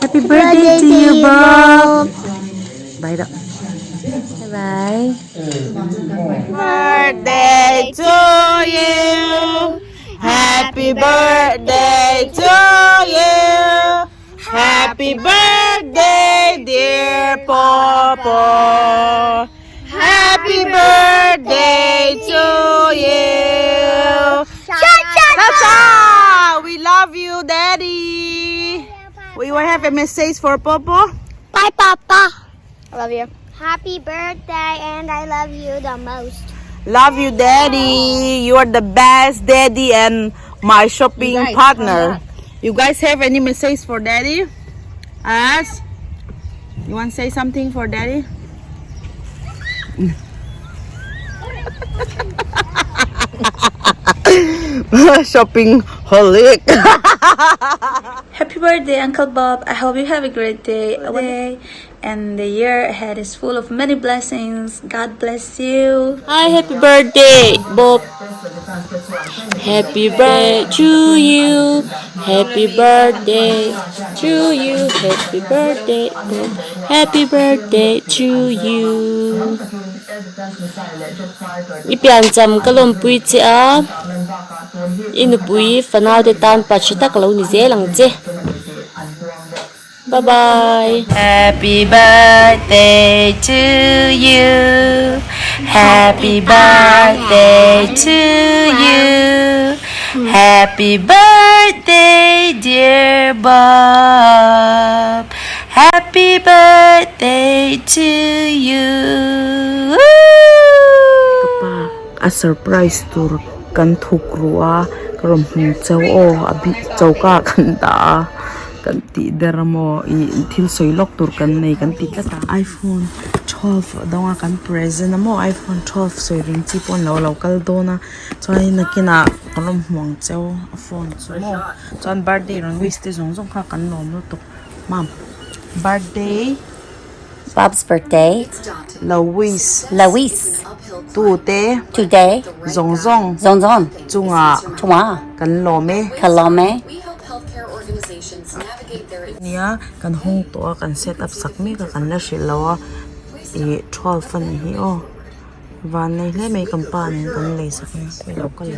Happy birthday to you, Bob. Bye rawh. Bye bye. Birthday to you. Happy birthday to you. Happy birthday, dear Popo. Happy birthday to you. Cha-cha! We love you, Daddy. We will have a message for Popo. Bye, Papa. I love you. Happy birthday, and I love you the most. Love you, Daddy. You are the best daddy and my shopping partner. You guys have any message for Daddy? Us? You want to say something for Daddy? Shopping holic. Happy birthday, Uncle Bob. I hope you have a great day. Day and the year ahead is full of many blessings. God bless you. Hi, happy birthday, Bob. Happy birthday to you. Happy birthday to you. Happy birthday, Bob. Happy birthday to you. I piancham ka lawmpui che a, i nupui fanau te tan pa tha tak lo ni zel ang che. Bye bye. Happy birthday to you. Happy birthday to you. Happy birthday, dear Bob. Happy birthday to you. Ka pa a surprise tur kan thuk ru a ka rawn hmu chau aw a bih choka kan dah a kan tih der amaw ih thil sawi lawk tur kan nei kan ti tlat a iphone twelve dawnga kan present amaw iphone twelve sawi ring chi pawh an lo lo kal dawn a chuanin nakinah ka rawn hmu ang cheu a phone chu maw chuan birthday rawn wish te zawng zawng kha kan lawm lutuk mam birthday. Bob's birthday. Louis. Louis. Tu te. Today. Zawng zawng. Zawng zawng. Chungah. Chungah. Kan lawm e. Ka lawm e. Nia kan hawng tawh a kan set up sak mek a kan la hrilh lo a ih 12 a nih hi aw van nei hle mai kan pa nen kan lei sak nia lo kal.